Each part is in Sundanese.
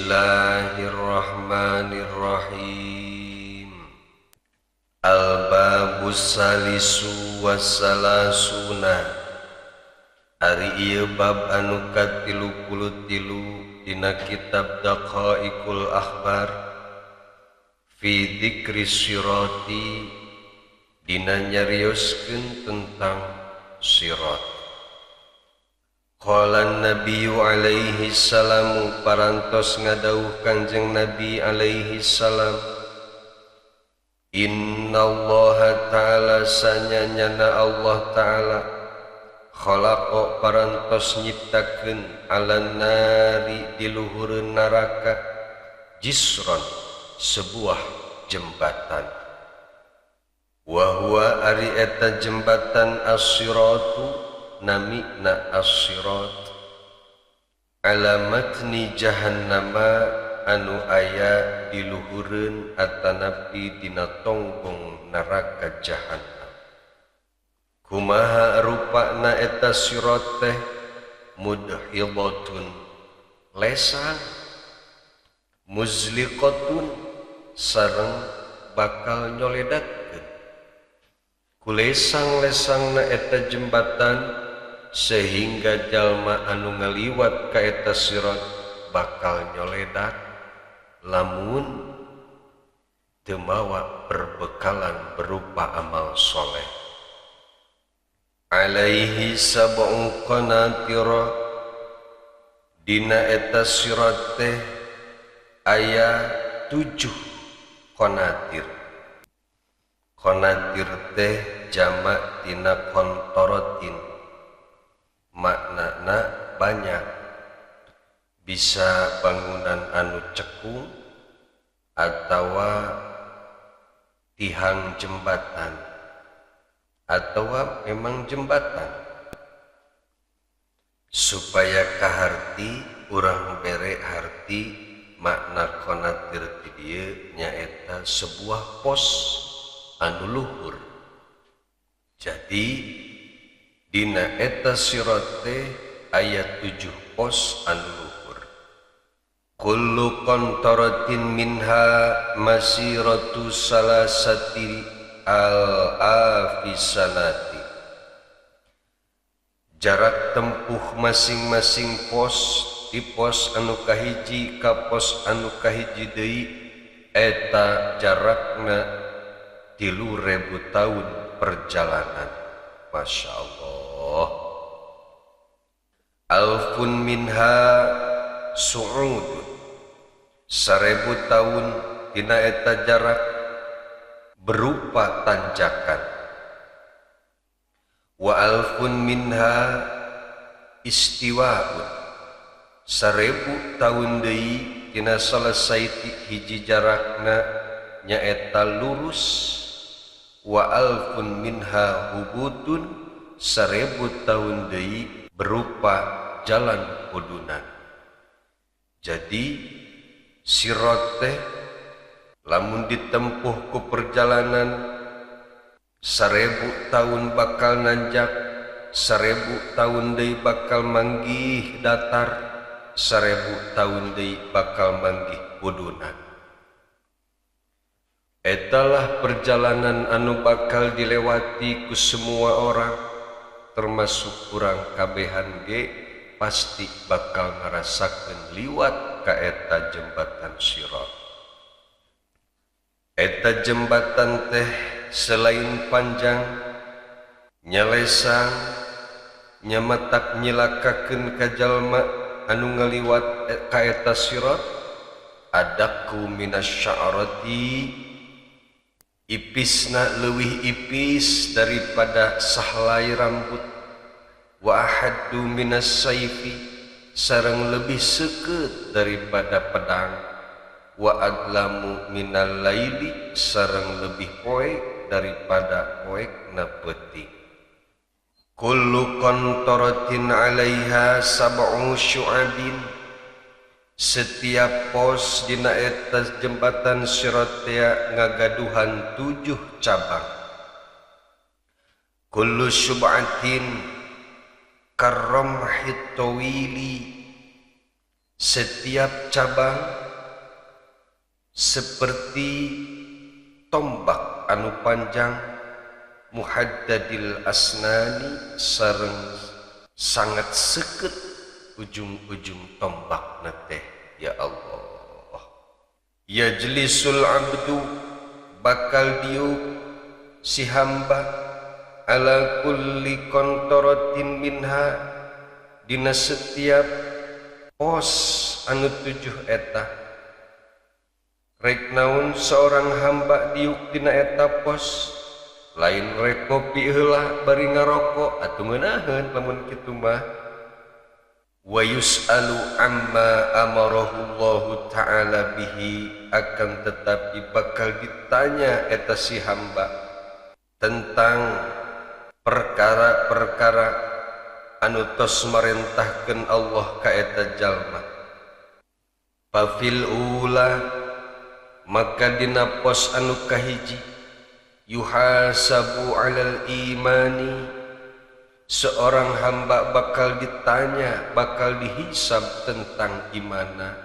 Bismillahirrahmanirrahim. Al-babus salisu wassalasuna. Ari ieu bab anu ka-33 dina kitab Daqaiqul Akhbar fi dzikri sirati, dina nyarioskeun tentang sirat. Qala Nabiyyu alaihi salamu, parantos ngadawuh Kanjeng Nabi alaihi salam, innallaha ta'ala, sanyanyana Allah ta'ala, khalaqa parantos nyiptakeun alan nari di luhureun neraka jisron, sebuah jembatan. Wa huwa ari eta jembatan as-siratu, namina as-sirat, alamatni jahannama anu aya di luhureun atanapi dina tonggong neraka jahannam. Kumaha rupana eta sirat teh? Mudhidatun, lesang, muzliqatun, sareng bakal nyoledatkeun. Kulesang-lesangna eta jembatan sehingga jalma anu ngaliwat ka eta sirat bakal nyoledak lamun teu mawa perbekalan berupa amal soleh. Alaihi sab'u qanatira, dina eta sirat teh aya 7 qanatir. Qanatir teh jamak tina kontorotin, maknana banyak, bisa bangunan anu cekung atawa tihang jembatan atawa memang jembatan. Supaya kaharti urang bere harti makna konatir ti dieu nyaeta sebuah pos anu luhur. Jadi dina eta sirat teh aya 7 pos anu luhur. Kullu qantaratin minha masiratu salasati al-afisanati. Jarak tempuh masing-masing pos di pos anu kahiji ka pos anu kahiji deui eta jarakna 3.000 tahun perjalanan. Masya Allah. Alfun minha su'udun, 1.000 tahun dina eta jarak berupa tanjakan. Wa alfun minha istiwa'un, 1.000 tahun deui dina selesai hiji jarakna nyaeta lurus. Wa alfun minha hubutun, 1.000 tahun deui berupa jalan kudunan. Jadi sirat teh lamun ditempuh ku perjalanan 1.000 tahun bakal nanjak, 1.000 tahun deui bakal manggih datar, 1.000 tahun deui bakal manggih kudunan. Etalah perjalanan anu bakal dilewati ku semua orang, termasuk urang kabehan ge pasti bakal ngarasakeun liwat ka eta jembatan sirat. Eta jembatan teh selain panjang, nyalesang, nyamatak nyilakakeun ka jalma anu ngaliwat ka eta sirat, adaku minasya'rati, ipisna leuwih ipis daripada sahlai rambut, wa ahaddu minas saifi, sareng lebih seukeut daripada pedang, wa adlamu minal laili, sareng lebih poek daripada poekna peuting. Kullu qantaratin 'alaiha sab'u syu'abin, setiap pos dina eta jembatan sirat teh ngagaduhan 7 cabang. Kullu syub'atin karramhit tawili, Setiap cabang seperti tombak anu panjang muhaddadil asnani sareng sangat seket ujung-ujung tombak teh. Ya Allah, yajlisul abdu bakal diuk si hamba ala kulli kontorotin minha dina setiap pos anu 7 eta. Rek naon seorang hamba diuk dina eta pos, lain rek kopi heula bari ngarokok atuh ngeunaheun lamun kitu mah. Wa yus'alu amma amarahu Allahu ta'ala bihi, akan tetapi bakal ditanya eta si hamba tentang perkara-perkara anu tos marentahkeun Allah ka eta jalma. Fa fil ula, maka dina pos anu kahiji yuhasabu alal imani, seorang hamba bakal ditanya, bakal dihisab tentang imana.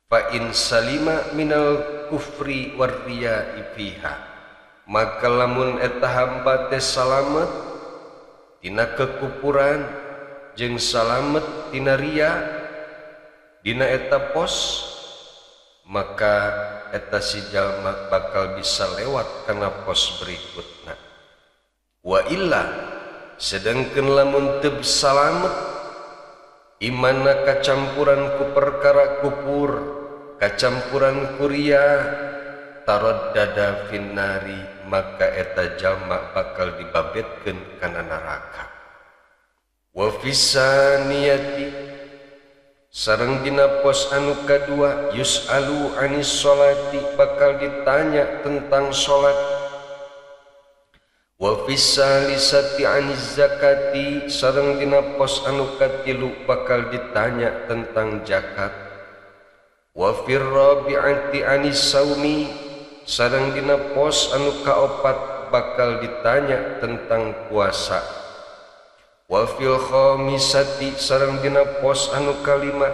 Fa in salima minal kufri warriya'i fiha, maka lamun eta hamba teh salamet tina kekufuran jeung salamet tina riya dina eta pos, maka eta si jalma bakal bisa lewat kana pos berikutna. Wa illa, sedangkan lamun teu salamet imana kacampuran ku perkara kufur, kacampuran ku riya, taraddada finnari, maka eta jalma bakal dibabetkeun kana neraka. Wa fisaniyati, sareng dina pos anu kadua yus'alu anis sholati, bakal ditanya tentang salat. Wa fisalisati aniz zakati, sareng dina pos anu katilu bakal ditanya tentang zakat. Wa firrabi'ati anis saumi, sareng dina pos anu kaopat bakal ditanya tentang puasa. Wa fil khamisati, sareng dina pos anu kalima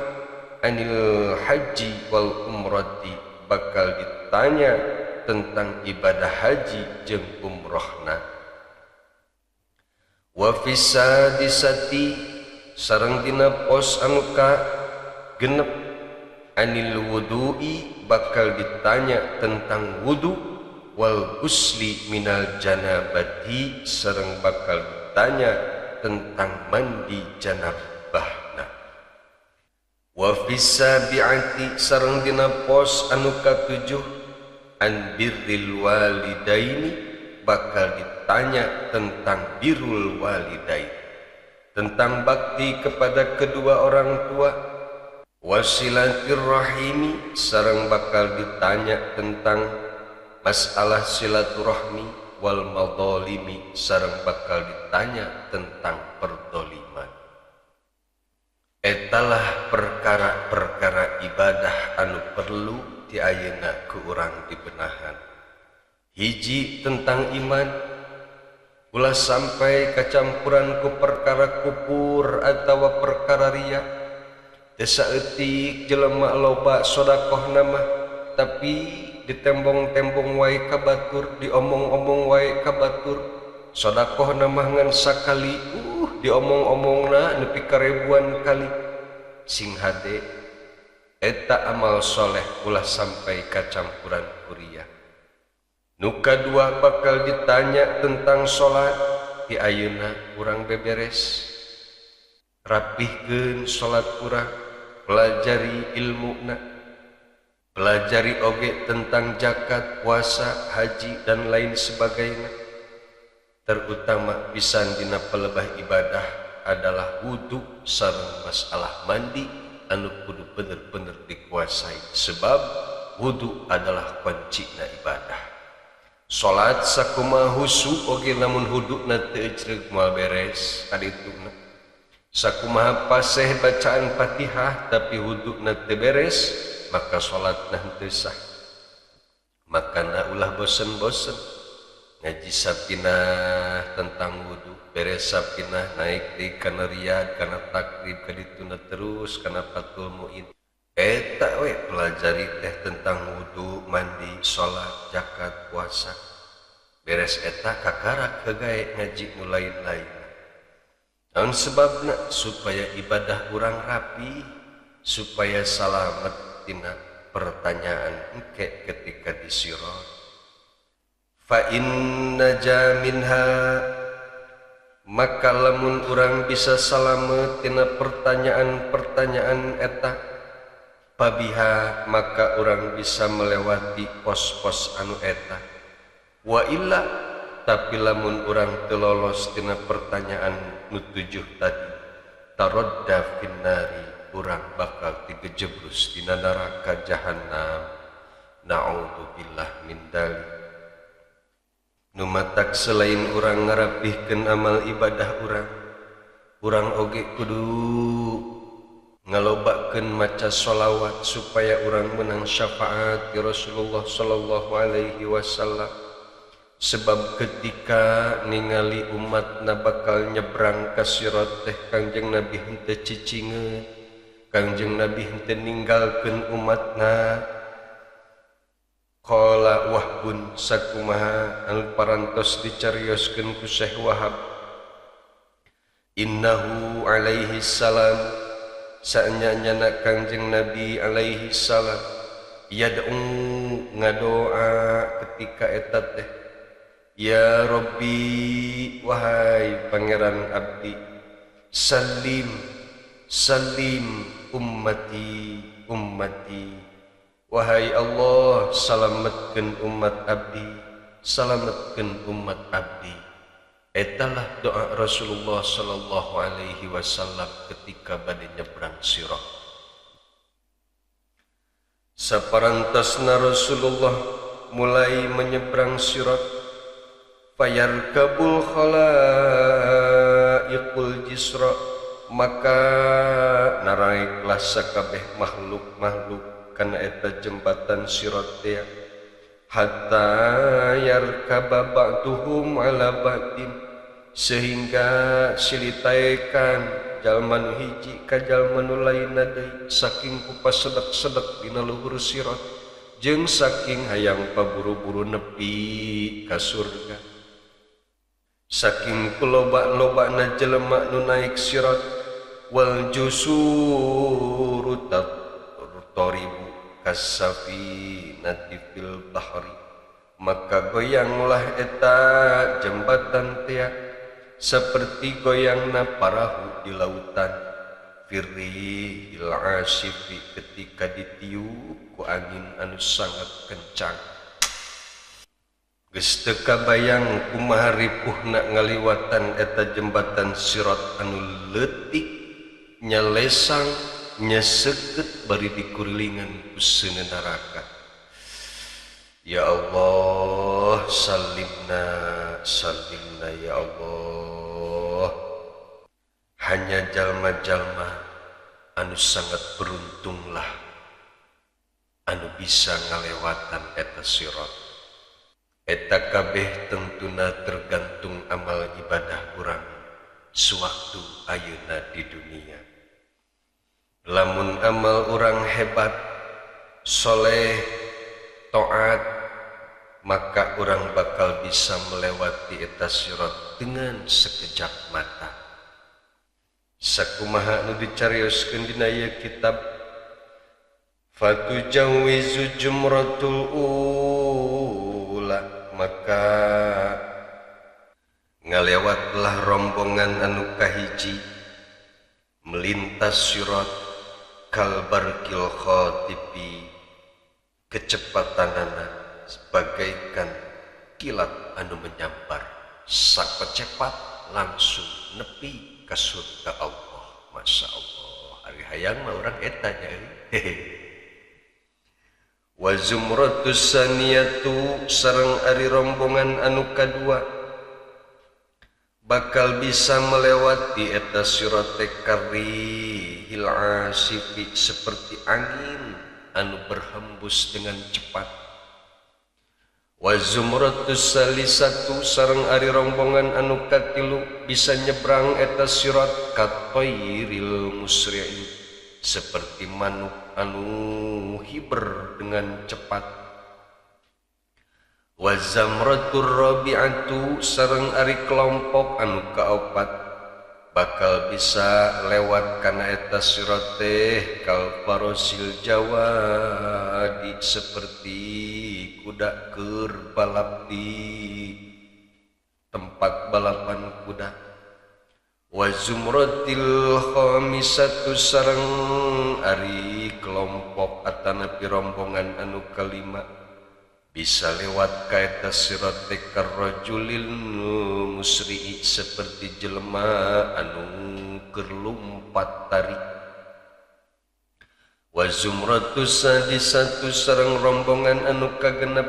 anil haji wal umrati, bakal ditanya tentang ibadah haji jeung umrohna. Wa fisadisati, sareng dina pos anu ka genep anil wudu'i, bakal ditanya tentang wudu, wal ghusli minal janabati, sareng bakal ditanya tentang mandi janabahna. Wa fisabi'ati, sareng dina pos anu katujuh an birril walidaini, bakal ditanya tentang birrul walidain, tentang bakti kepada kedua orang tua. Wasilatir rahimi, sareng bakal ditanya tentang masalah silaturahmi. Wal madhalimi, sareng bakal ditanya tentang perdoliman. Etalah perkara-perkara ibadah anu perlu ti ayeuna ku urang dibenahan. Hiji tentang iman, ulah sampai kacampuran ku perkara kufur atawa perkara riya. Teu saeutik jelema loba sodakohna mah, tapi ditembong-tembong wae ka batur, diomong-omong wae ka batur. Sodakohna mah ngan sakali, diomong-omongna nepi ka ribuan kali. Sing hade eta amal soleh ulah sampai kacampuran ku riya. Nu kadua bakal ditanya tentang salat. Ti ayeuna urang beberes, rapihkeun salat urang, pelajari ilmuna, pelajari oge tentang zakat, puasa, haji dan lain sebagainya. Terutama pisan dina pelebah ibadah adalah wudu sareng masalah mandi anu kudu bener-bener dikuasai, sebab wudu adalah kuncina ibadah. Salat sakumaha husu oge lamun huduna teu ecreug moal beres kadituna. Sakumaha paseh bacaan Fatihah tapi huduna teu beres, maka salatna henteu sah. Makana ulah bosen-bosen Ngaji sapinah tentang wudu, beres sapinah naik di kana riyad, kana takrib, kadituna terus kana Fathul Muin. Eta we pelajari teh tentang wudu, mandi, salat, zakat, puasa. Beres eta kakarak hegae ngaji nu lain-lain. Naon sebabna? Supaya ibadah urang rapi, supaya salamet tina pertanyaan engke ketika disirat. Fa inna jaminha, maka lamun urang bisa salamet tina pertanyaan-pertanyaan eta, pabiha maka urang bisa melewati pos-pos anu eta. Wa illa, tapi lamun urang teu lolos tina pertanyaan nu 7 tadi, tarodda finnari, urang bakal digejebrus dina neraka jahannam. Na'udzubillah min dzalik. Nu matak selain urang ngarapihkeun amal ibadah urang, urang oge kudu ngalobakeun maca sholawat supaya urang menang syafaat ti Rasulullah sallallahu alaihi wasallam. Sebab ketika ningali umatna bakal nyebrang ka sirat teh, Kangjeng Nabi henteu cicingeun, Kangjeng Nabi henteu ninggalkeun umatna. Qala Wahbun sakumaha anu parantos dicarioskeun ku Syekh Wahab, innahu alaihi salam, saenyana Kangjeng Nabi alaihi salam yad'u ngadoa ketika eta teh, ya Rabbi, wahai pangeran abdi, salim salim ummati ummati, wahai Allah, salametkeun umat abdi, salametkeun umat abdi. Etalah doa Rasulullah sallallahu alaihi wasallam ketika bade nyebrang sirat. Saparantasna Rasulullah mulai menyeberang sirat, fayarkabul khalaiqul jisra, maka naraeklah sakabeh makhluk-makhluk kana eta jembatan sirat teh, hatta yarkaba ba'duhum ala ba'din, sehingga silitaekan jalma nu hiji ka jalma nu lainna deui saking kupasedek-sedek dina luhur sirat jeung saking hayang paburu-buru nepi ka surga. Saking kuloba-lobana jelema nu naik sirat, wal jusuru toribu kasafinati fil bahri, maka goyanglah eta jembatan tea seperti goyangna parahu di lautan. Firrihil asifi, ketika ditiup ku angin anu sangat kencang. Geus teu kabayang kumaha ripuhna ngaliwatan eta jembatan sirat anu leutik, nyalesang, nyeseket bari dikurilingan ku seuneu neraka. Ya Allah, salimna, salimna ya Allah. Hanya jalma-jalma anu sangat beruntunglah anu bisa ngalewatan eta sirat. Eta kabeh tentuna tergantung amal ibadah urang sewaktu ayeuna di dunia. Lamun amal urang hebat, soleh, taat, maka urang bakal bisa melewati eta sirat dengan sekejap mata. Sakumaha nu dicarioskeun dina ieu kitab, fatujawizu jumratul ula, maka ngalewatlah rombongan anu kahiji melintas sirat kalbarkil khatibi, kecepatanana sebagaikan kilat anu menyambar, sakecepat langsung nepi ke surga Allah. Masya Allah, ari hayang mah urang eta nya euy. Wa zumratus saniyatu, sareng ari rombongan anu kadua bakal bisa melewati eta sirat karihil asifi, seperti angin anu berhembus dengan cepat. Wa zumratus salisatu sareng ari rombongan anu katilu bisa nyebrang eta sirat katoiril musri'i seperti manuk anu hiber dengan cepat. Wa zamratur rabi'atu sareng ari kelompok anu kaopat bakal bisa lewat kana eta sirat teh kal farosil jawadi seperti kuda keur balap di tempat balapan kuda. Wa zumratil khamisatu sareng ari kelompok atanapi rombongan anu kalima bisa lewat ka eta sirat teh karrajulil musri'i seperti jelema anu keur lumpat tarik. Wa zumratus sadisatu sareng rombongan anu kagenep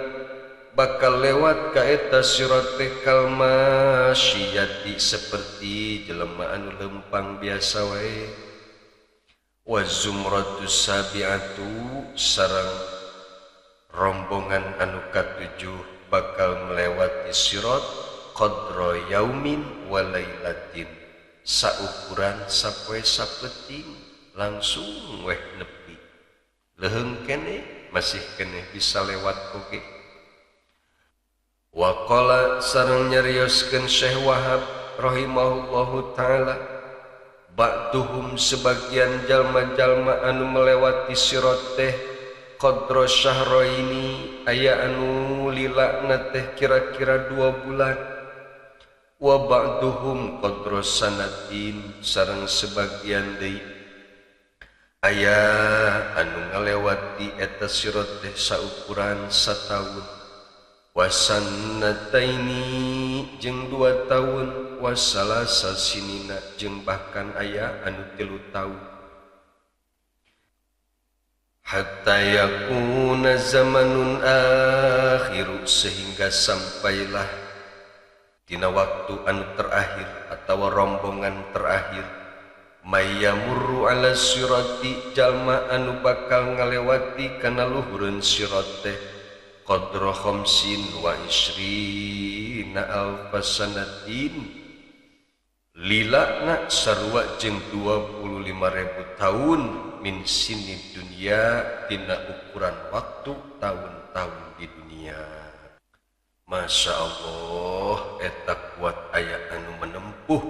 bakal lewat ka eta sirat teh kalmasyiyati seperti jelema anu lempang biasa wae. Wa zumratus sabi'atu sareng rombongan anu katujuh bakal melewati sirat qadra yaumin wa lailatin saukuran sapoe sapeting langsung weh nepi leuheung keneh masih keneh bisa lewat oge. Wa qala sareng nyarioskeun Syekh Wahab rahimahullahu taala ba'duhum sebagian jalma-jalma anu melewati sirat teh qadra syahraini aya anu lilana teh kira-kira 2 bulan. Wa ba'duhum qadra sanatin sareng sebagian deui aya anu ngalewati eta sirat teh saukuran sataun. Wa sanataini jeung 2 tahun, wa salasa sinina jeung bahkan aya anu 3 tahun. Hatta yakuna zamanun akhiru sehingga sampailah dina waktu anu terakhir atau rombongan terakhir mayamurru ala sirati jalma anu bakal ngalewati kana luhureun sirat teh qadra khamsin wa isrina alfasanatin lilana sarua jeung 25.000 tahun min sini dunia tina ukuran waktu tahun-tahun di dunia. Masya Allah eta kuat aya anu menempuh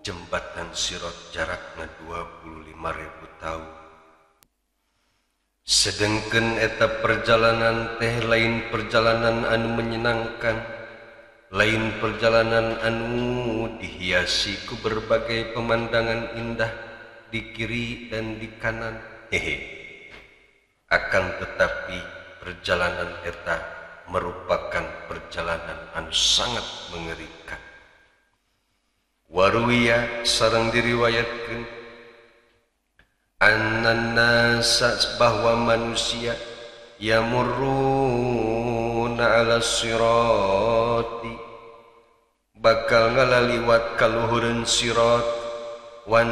jembatan sirat jarakna 25.000 tahun. Sedengkeun eta perjalanan teh lain perjalanan anu menyenangkan, lain perjalanan anu dihiasi ku berbagai pemandangan indah di kiri dan di kanan. Hehe. Akan tetapi perjalanan eta merupakan perjalanan anu sangat mengerikan. Waruwiya sareng diriwayatkeun annanasa bahwa manusia yamurruna ala sirati bakal ngalaliwat kaluhureun sirat wan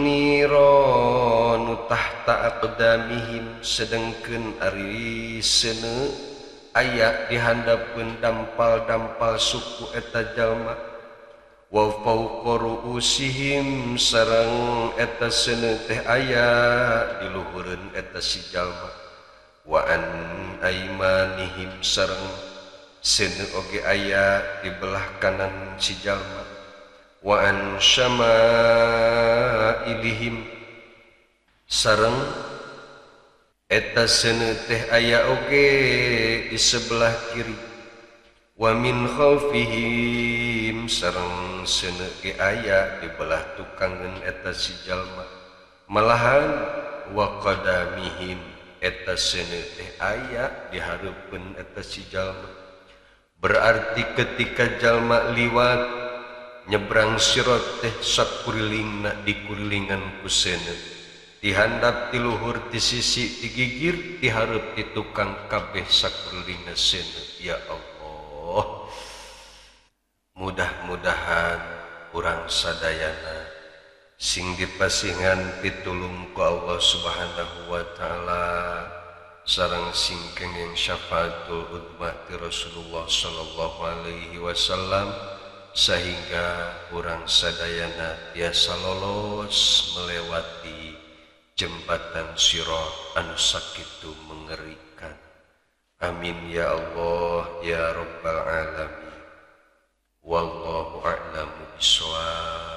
niranu tahta aqdamihim sedengkeun ari seuneu aya di handapeun dampal-dampal suku eta jalma. Wa fawqa ru'usihim sareng eta seuneu teh aya di luhureun eta si jalma. Wa an aimanihim sareng seuneu oge aya di belah kanan si jalma. Wa an syama'ilihim sareng eta seuneu teh aya oge di sebelah kiri. Wa min khalfihim sareng seuneu ge aya di belah tukangeun eta si jalma. Malahan wa qadamihim eta seuneu teh aya di hareupeun eta si jalma. Berarti ketika jalma liwat nyebrang sirat teh sakurilingna dikurilingan ku seuneu, dihandap ti luhur ti sisi ti gigir ti hareup ti tukang kabeh sakurilingna seuneu. Ya Allah, mudah-mudahan urang sadayana sing dipasingan pitulung ku Allah Subhanahu wa taala, sareng sing kenging syafaatul uzma ti Rasulullah sallallahu alaihi wasallam sehingga urang sadayana tiasa lolos melewati jembatan sirat anu sakitu mengerikan. Amin ya Allah ya rabbal alamin. Wallahu a'lamu bishawab.